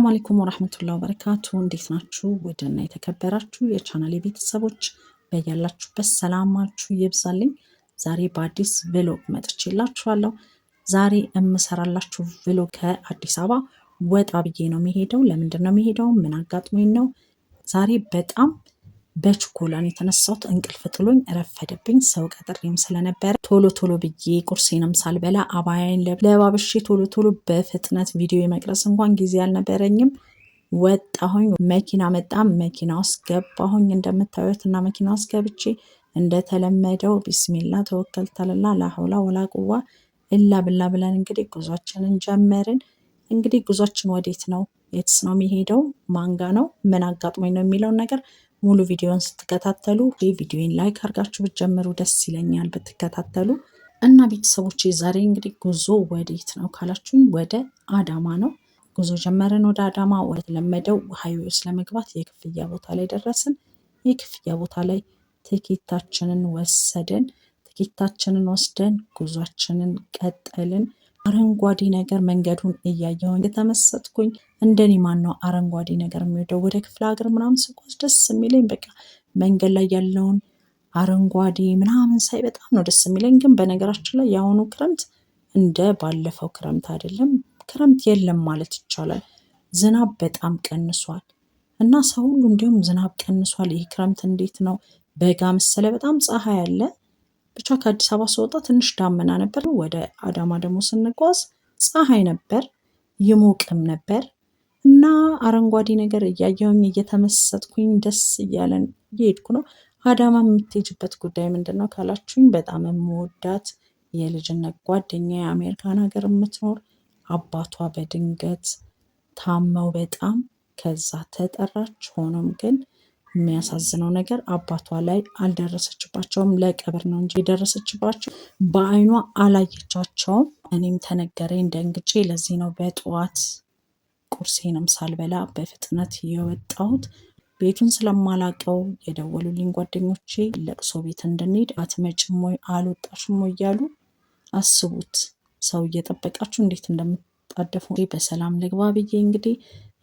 ሰላም አለይኩም ወራህመቱላሂ ወበረካቱ። እንዴት ናችሁ? ውድና የተከበራችሁ የቻናሌ ቤተሰቦች በያላችሁበት ሰላማችሁ ይብዛልኝ። ዛሬ በአዲስ vlog መጥቼላችኋለሁ። ዛሬ የምሰራላችሁ vlog ከአዲስ አበባ ወጣ ብዬ ነው የሚሄደው። ለምንድን ነው የሚሄደው? ምን አጋጥሞኝ ነው? ዛሬ በጣም በችኮላን የተነሳሁት። እንቅልፍ ጥሎኝ ረፈደብኝ። ሰው ቀጥሬም ስለነበረ ቶሎ ቶሎ ብዬ ቁርሴንም ሳልበላ አባያይን ለባብሼ ቶሎ ቶሎ በፍጥነት ቪዲዮ የመቅረጽ እንኳን ጊዜ አልነበረኝም። ወጣሁኝ። መኪና መጣ። መኪና ውስጥ ገባሁኝ እንደምታዩት እና መኪና ውስጥ ገብቼ እንደተለመደው ቢስሚላ ተወከልቱ አለላህ ላሐውላ ወላ ቁዋ ኢላ ብላ ብለን እንግዲህ ጉዟችንን ጀመርን። እንግዲህ ጉዟችን ወዴት ነው? የትስ ነው የሚሄደው? ማንጋ ነው? ምን አጋጥሞኝ ነው የሚለውን ነገር ሙሉ ቪዲዮን ስትከታተሉ ቪዲዮን like አድርጋችሁ ብትጀምሩ ደስ ይለኛል ብትከታተሉ። እና ቤተሰቦቼ ዛሬ እንግዲህ ጉዞ ወዴት ነው ካላችሁኝ ወደ አዳማ ነው። ጉዞ ጀመርን ወደ አዳማ። ወደ ተለመደው highway ውስጥ ለመግባት የክፍያ ቦታ ላይ ደረስን። የክፍያ ቦታ ላይ ትኬታችንን ወሰድን። ትኬታችንን ወስደን ጉዟችንን ቀጠልን። አረንጓዴ ነገር መንገዱን እያየሁኝ የተመሰጥኩኝ። እንደኔ ማን ነው አረንጓዴ ነገር የሚወደው? ወደ ክፍለ ሀገር ምናምን ስጓዝ ደስ የሚለኝ በቃ መንገድ ላይ ያለውን አረንጓዴ ምናምን ሳይ በጣም ነው ደስ የሚለኝ። ግን በነገራችን ላይ የአሁኑ ክረምት እንደ ባለፈው ክረምት አይደለም። ክረምት የለም ማለት ይቻላል። ዝናብ በጣም ቀንሷል እና ሰው ሁሉ እንዲሁም ዝናብ ቀንሷል፣ ይህ ክረምት እንዴት ነው በጋ መሰለ፣ በጣም ፀሐይ አለ። ብቻ ከአዲስ አበባ ስወጣ ትንሽ ዳመና ነበር። ወደ አዳማ ደግሞ ስንጓዝ ፀሐይ ነበር፣ ይሞቅም ነበር እና አረንጓዴ ነገር እያየሁኝ እየተመሰጥኩኝ ደስ እያለን እየሄድኩ ነው። አዳማ የምትሄጅበት ጉዳይ ምንድን ነው ካላችሁኝ፣ በጣም የምወዳት የልጅነት ጓደኛ የአሜሪካን ሀገር የምትኖር አባቷ በድንገት ታመው በጣም ከዛ ተጠራች። ሆኖም ግን የሚያሳዝነው ነገር አባቷ ላይ አልደረሰችባቸውም። ለቀብር ነው እንጂ የደረሰችባቸው በአይኗ አላየቻቸውም። እኔም ተነገረኝ ደንግጬ። ለዚህ ነው በጠዋት ቁርሴንም ሳልበላ በፍጥነት የወጣሁት። ቤቱን ስለማላቀው የደወሉልኝ ጓደኞቼ ለቅሶ ቤት እንድንሄድ አትመጭም ወይ አልወጣሽም ወይ እያሉ አስቡት። ሰው እየጠበቃችሁ እንዴት እንደምትጣደፉ። በሰላም ልግባ ብዬ እንግዲህ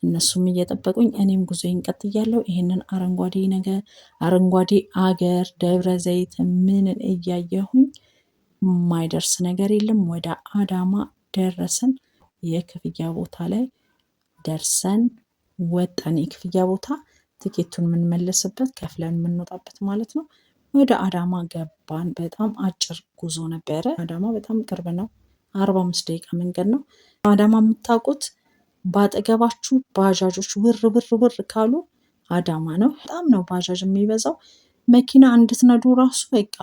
እነሱም እየጠበቁኝ እኔም ጉዞዬን ቀጥያለሁ። ይሄንን አረንጓዴ ነገር አረንጓዴ አገር ደብረ ዘይት ምንን እያየሁኝ የማይደርስ ነገር የለም። ወደ አዳማ ደረስን። የክፍያ ቦታ ላይ ደርሰን ወጣን። የክፍያ ቦታ ትኬቱን የምንመለስበት ከፍለን የምንወጣበት ማለት ነው። ወደ አዳማ ገባን። በጣም አጭር ጉዞ ነበረ። አዳማ በጣም ቅርብ ነው። 45 ደቂቃ መንገድ ነው። አዳማ የምታውቁት በአጠገባችሁ ባጃጆች ውር ውር ውር ካሉ አዳማ ነው። በጣም ነው ባጃጅ የሚበዛው። መኪና እንድትነዱ ራሱ በቃ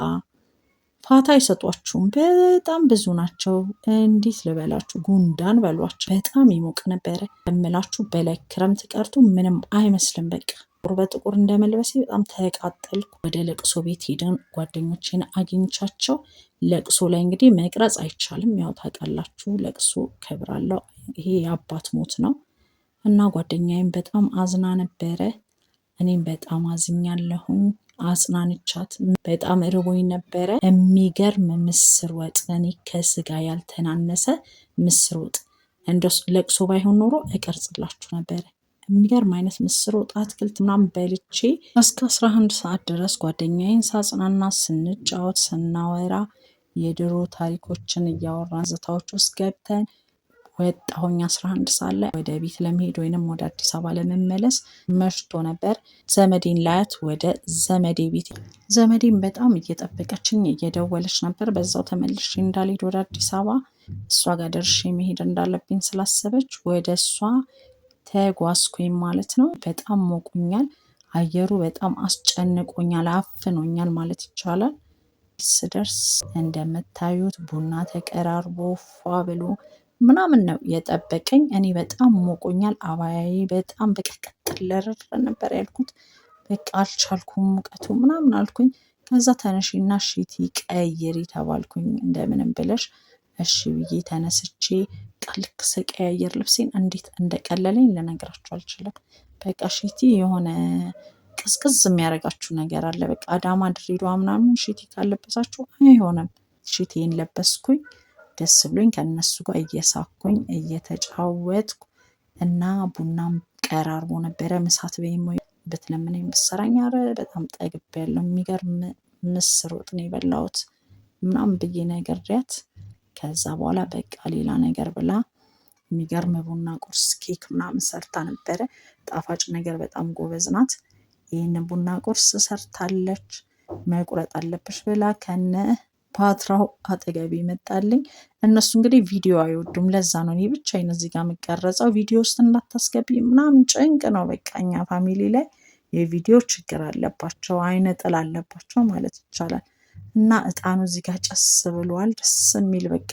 ፋታ አይሰጧችሁም። በጣም ብዙ ናቸው። እንዴት ልበላችሁ፣ ጉንዳን በሏቸው። በጣም ይሞቅ ነበረ እምላችሁ በላይ ክረምት ቀርቶ ምንም አይመስልም። በቃ ጥቁር በጥቁር እንደመልበሴ በጣም ተቃጠልኩ። ወደ ለቅሶ ቤት ሄደን ጓደኞቼን አግኝቻቸው፣ ለቅሶ ላይ እንግዲህ መቅረጽ አይቻልም። ያው ታውቃላችሁ፣ ለቅሶ ክብር አለው። ይሄ የአባት ሞት ነው እና ጓደኛዬም በጣም አዝና ነበረ። እኔም በጣም አዝኛለሁኝ። አጽናንቻት። በጣም እርቦኝ ነበረ። የሚገርም ምስር ወጥ፣ እኔ ከስጋ ያልተናነሰ ምስር ወጥ፣ እንደ ለቅሶ ባይሆን ኖሮ እቀርጽላችሁ ነበረ። የሚገርም አይነት ምስር ወጥ አትክልት ምናምን በልቼ እስከ 11 ሰዓት ድረስ ጓደኛዬን ሳጽናና ስንጫወት ስናወራ የድሮ ታሪኮችን እያወራን ዝታዎች ውስጥ ገብተን ወጣሁኝ። 11 ሰዓት ላይ ወደ ቤት ለመሄድ ወይንም ወደ አዲስ አበባ ለመመለስ መሽቶ ነበር። ዘመዴን ላያት ወደ ዘመዴ ቤት፣ ዘመዴን በጣም እየጠበቀችኝ እየደወለች ነበር። በዛው ተመልሼ እንዳልሄድ ወደ አዲስ አበባ እሷ ጋር ደርሼ መሄድ እንዳለብኝ ስላሰበች ወደ እሷ ተጓዝኩኝ ማለት ነው። በጣም ሞቁኛል። አየሩ በጣም አስጨንቆኛል፣ አፍኖኛል ማለት ይቻላል። ስደርስ እንደምታዩት ቡና ተቀራርቦ ፏ ብሎ ምናምን ነው የጠበቀኝ። እኔ በጣም ሞቆኛል። አባያዬ በጣም በቃ ቅጥል ነበር ያልኩት። በቃ አልቻልኩም ሙቀቱ ምናምን አልኩኝ። ከዛ ተነሺና ሽቲ ቀይሪ ተባልኩኝ። እንደምንም ብለሽ እሺ ብዬ ተነስቼ ልክ ስቀያየር ልብሴን እንዴት እንደቀለለኝ ልነግራችሁ አልችልም። በቃ ሽቲ የሆነ ቅዝቅዝ የሚያደርጋችሁ ነገር አለ። በቃ አዳማ ድሬዳዋ ምናምን ሽቲ ካለበሳችሁ አይሆንም። ሽቲን ለበስኩኝ። ደስ ብሎኝ ከእነሱ ጋር እየሳኩኝ እየተጫወትኩ እና ቡናም ቀራርቦ ነበረ። ምሳት ወይም ወይ ብትለምነኝ ብትሰራኝ፣ ኧረ በጣም ጠግቤያለሁ፣ የሚገርም ምስር ወጥ ነው የበላሁት ምናምን ብዬ ነግሬያት፣ ከዛ በኋላ በቃ ሌላ ነገር ብላ የሚገርም ቡና ቁርስ ኬክ ምናምን ሰርታ ነበረ። ጣፋጭ ነገር በጣም ጎበዝ ናት። ይህንን ቡና ቁርስ ሰርታለች። መቁረጥ አለብሽ ብላ ከነ ፓትራው አጠገቤ ይመጣልኝ። እነሱ እንግዲህ ቪዲዮ አይወዱም። ለዛ ነው እኔ ብቻዬን እዚህ ጋር የምቀረጸው። ቪዲዮ ውስጥ እንዳታስገቢ ምናምን ጭንቅ ነው። በቃ እኛ family ላይ የቪዲዮ ችግር አለባቸው፣ አይነ ጥላ አለባቸው ማለት ይቻላል። እና እጣኑ እዚህ ጋር ጨስ ብሏል። ደስ የሚል በቃ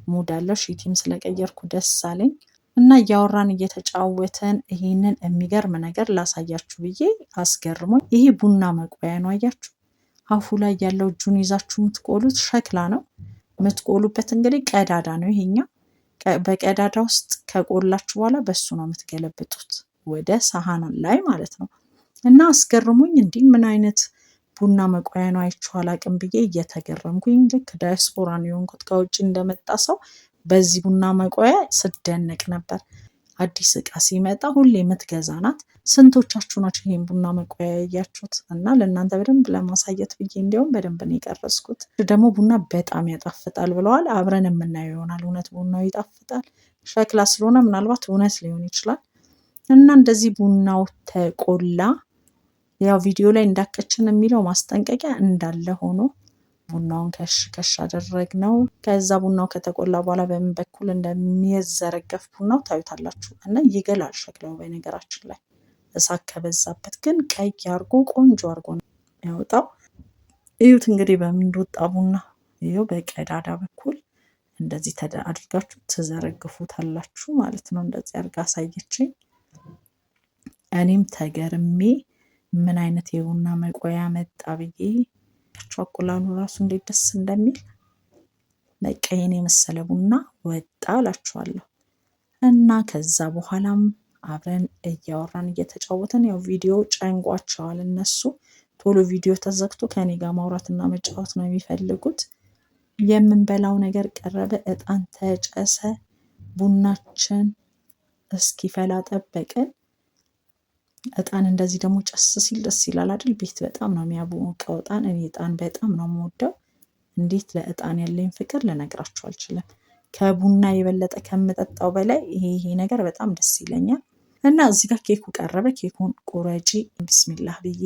mood አለው። ሺቲም ስለቀየርኩ ደስ አለኝ። እና እያወራን እየተጫወተን ይሄንን የሚገርም ነገር ላሳያችሁ ብዬ አስገርሞኝ፣ ይሄ ቡና መቆያ ነው። አያችሁ፣ አፉ ላይ ያለው እጁን ይዛችሁ የምትቆሉት ሸክላ ነው። የምትቆሉበት እንግዲህ ቀዳዳ ነው ይሄኛው። በቀዳዳ ውስጥ ከቆላችሁ በኋላ በሱ ነው የምትገለብጡት ወደ ሳህን ላይ ማለት ነው። እና አስገርሞኝ እንዲህ ምን አይነት ቡና መቆያ ነው አይቼው አላቅም ብዬ እየተገረምኩኝ፣ ልክ ዳያስፖራ ነው የሆንኩት ከውጭ እንደመጣ ሰው፣ በዚህ ቡና መቆያ ስደነቅ ነበር። አዲስ እቃ ሲመጣ ሁሌ የምትገዛ ናት። ስንቶቻችሁ ናቸው ይሄን ቡና መቆያ ያያችሁት? እና ለእናንተ በደንብ ለማሳየት ብዬ እንዲያውም በደንብ ነው የቀረጽኩት። ደግሞ ቡና በጣም ያጣፍጣል ብለዋል። አብረን የምናየው ይሆናል። እውነት ቡናው ይጣፍጣል? ሸክላ ስለሆነ ምናልባት እውነት ሊሆን ይችላል። እና እንደዚህ ቡናው ተቆላ። ያው ቪዲዮ ላይ እንዳከችን የሚለው ማስጠንቀቂያ እንዳለ ሆኖ ቡናውን ከሽ ከሽ አደረግነው። ከዛ ቡናው ከተቆላ በኋላ በምን በኩል እንደሚዘረገፍ ቡናው ታዩታላችሁ። እና ይገላል ሸክላው በነገራችን ላይ እሳት ከበዛበት፣ ግን ቀይ አርጎ ቆንጆ አርጎ ነው ያወጣው። እዩት እንግዲህ በምን እንደወጣ ቡና። ይኸው በቀዳዳ በኩል እንደዚህ አድርጋችሁ ትዘረግፉታላችሁ ማለት ነው። እንደዚህ አድርጋ አሳየችኝ። እኔም ተገርሜ ምን አይነት የቡና መቆያ መጣ ብዬ፣ አቆላሉ ራሱ እንዴት ደስ እንደሚል፣ በቃ የኔ የመሰለ ቡና ወጣ እላችኋለሁ። እና ከዛ በኋላም አብረን እያወራን እየተጫወተን፣ ያው ቪዲዮ ጨንቋቸዋል እነሱ፣ ቶሎ ቪዲዮ ተዘግቶ ከኔ ጋር ማውራትና መጫወት ነው የሚፈልጉት። የምንበላው ነገር ቀረበ፣ እጣን ተጨሰ፣ ቡናችን እስኪፈላ ጠበቅን። እጣን እንደዚህ ደግሞ ጨስ ሲል ደስ ይላል አይደል? ቤት በጣም ነው የሚያሞቀው እጣን። እኔ እጣን በጣም ነው የምወደው። እንዴት ለእጣን ያለኝ ፍቅር ልነግራችሁ አልችልም። ከቡና የበለጠ ከምጠጣው በላይ ይሄ ይሄ ነገር በጣም ደስ ይለኛል። እና እዚህ ጋር ኬኩ ቀረበ። ኬኩን ቁረጪ ቢስሚላህ ብዬ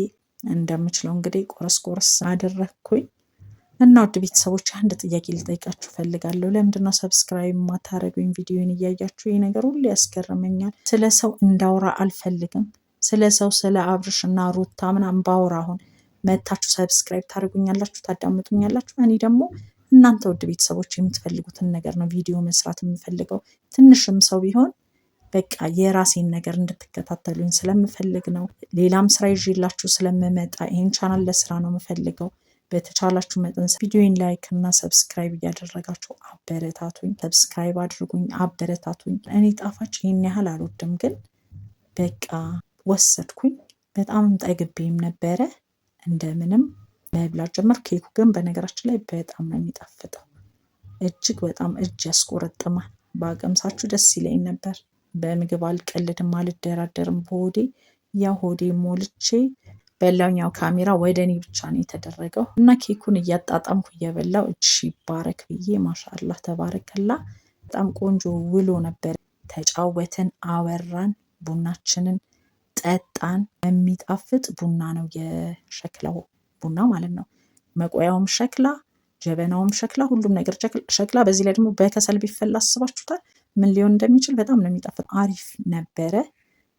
እንደምችለው እንግዲህ ቆረስ ቆረስ አደረግኩኝ። እና ውድ ቤተሰቦች አንድ ጥያቄ ልጠይቃችሁ ፈልጋለሁ። ለምንድነው subscribe የማታደርጉኝ? ቪዲዮን እያያችሁ ይህ ነገር ሁሉ ያስገርመኛል። ስለ ሰው እንዳውራ አልፈልግም። ስለ ሰው ስለ አብርሽ እና ሩታ ምናምን ባውራ አሁን መታችሁ subscribe ታደርጉኛላችሁ፣ ታዳምጡኛላችሁ። እኔ ደግሞ እናንተ ውድ ቤተሰቦች የምትፈልጉትን ነገር ነው ቪዲዮ መስራት የምፈልገው። ትንሽም ሰው ቢሆን በቃ የራሴን ነገር እንድትከታተሉኝ ስለምፈልግ ነው። ሌላም ስራ ይዤላችሁ ስለምመጣ ይህን ቻናል ለስራ ነው የምፈልገው። በተቻላችሁ መጠን ቪዲዮን like እና subscribe እያደረጋችሁ አበረታቱኝ። Subscribe አድርጉኝ፣ አበረታቱኝ። እኔ ጣፋጭ ይህን ያህል አልወድም፣ ግን በቃ ወሰድኩኝ። በጣም ጠግቤም ነበረ። እንደምንም መብላት ጀመር። ኬኩ ግን በነገራችን ላይ በጣም ነው የሚጣፍጠው። እጅግ በጣም እጅ ያስቆረጥማል። ባቀምሳችሁ ደስ ይለኝ ነበር። በምግብ አልቀልድም፣ አልደራደርም በሆዴ። ያው ሆዴ ሞልቼ በላውኛው። ካሜራ ወደ እኔ ብቻ ነው የተደረገው እና ኬኩን እያጣጣምኩ እየበላው እጅ ይባረክ ብዬ ማሻአላህ ተባረከላ። በጣም ቆንጆ ውሎ ነበር። ተጫወትን፣ አወራን፣ ቡናችንን ጠጣን። የሚጣፍጥ ቡና ነው የሸክላው ቡና ማለት ነው። መቆያውም ሸክላ፣ ጀበናውም ሸክላ፣ ሁሉም ነገር ሸክላ። በዚህ ላይ ደግሞ በከሰል ቢፈላ አስባችሁታል ምን ሊሆን እንደሚችል? በጣም ነው የሚጣፍጥ። አሪፍ ነበረ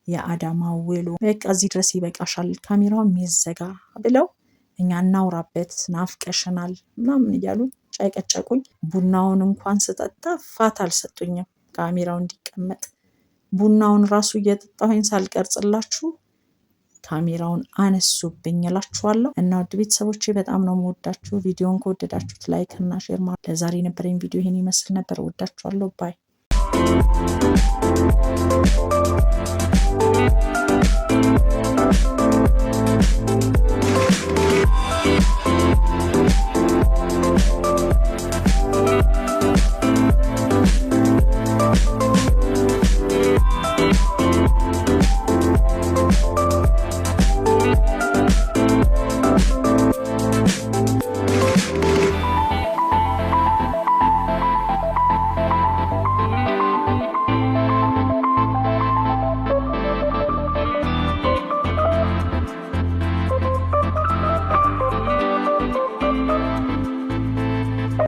የአዳማ ውሎ። በቃ እዚህ ድረስ ይበቃሻል፣ ካሜራው ይዘጋ ብለው እኛ እናውራበት ናፍቀሽናል ምናምን እያሉ ጨቀጨቁኝ። ቡናውን እንኳን ስጠጣ ፋታ አልሰጡኝም ካሜራው እንዲቀመጥ። ቡናውን ራሱ እየጠጣሁኝ ሳልቀርጽላችሁ ካሜራውን አነሱብኝ እላችኋለሁ። እና ውድ ቤተሰቦቼ በጣም ነው የምወዳችሁ። ቪዲዮን ከወደዳችሁት like እና share። ለዛሬ የነበረኝ ቪዲዮ ይህን ይመስል ነበር። ወዳችኋለሁ። Bye።